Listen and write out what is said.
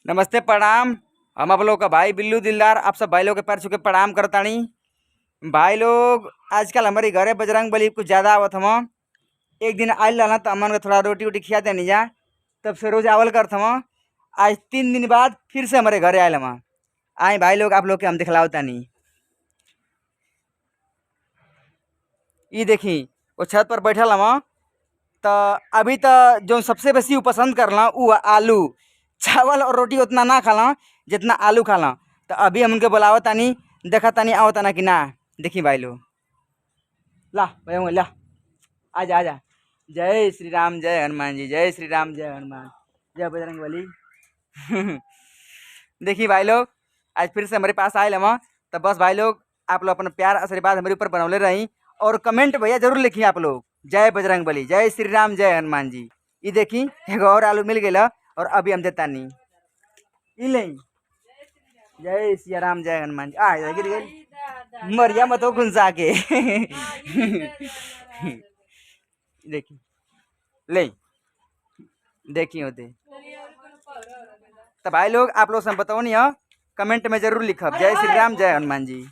नमस्ते प्रणाम। हम आप लोग का भाई बिल्लू दिलदार आप सब भाई लोग के पैर छू के प्रणाम करतानी। भाई लोग आजकल हमारे घरे बजरंग बली कुछ ज़्यादा आवत हव। एक दिन आइल रहना तो हमन के थोड़ा रोटी उटी खिया देनी जा, तब से रोज आवल करत हव। आज 3 दिन बाद फिर से हमारे घरे आयल हव। आए भाई लोग आप लोग के हम दिखलाव तानी। ई देखी वो छत पर बैठल हव। तो अभी तो जो सबसे बेसी उ पसंद करला उ आलू चावल और रोटी उतना ना खाला जितना आलू खाला। तो अभी हम उनके बुलावत तानी, देखा तानी आवत ताना कि ना। देखी भाई लोग, ला भाई ला, आजा आजा। जय श्री राम, जय हनुमान जी, जय श्री राम, जय हनुमान, जय बजरंग बली। देखिए भाई लोग आज फिर से हमारे पास आए हम। तो बस भाई लोग आप लोग अपना प्यार आशीर्वाद हमारे ऊपर बनौले रही और कमेंट भैया जरूर लिखी आप लोग, जय बजरंग बली, जय श्री राम, जय हनुमान जी। ये देखी एगो और आलू मिल गया और अभी हम देता नहीं। ई ले, जय सिया राम, जय हनुमान जी। आ गिर गई, मरिया मत हो खुंसा के। देखी ले, देखी होते। तो भाई लोग आप लोग सब बताओ नहीं हो, कमेंट में जरूर लिखब जय श्री राम, जय हनुमान जी।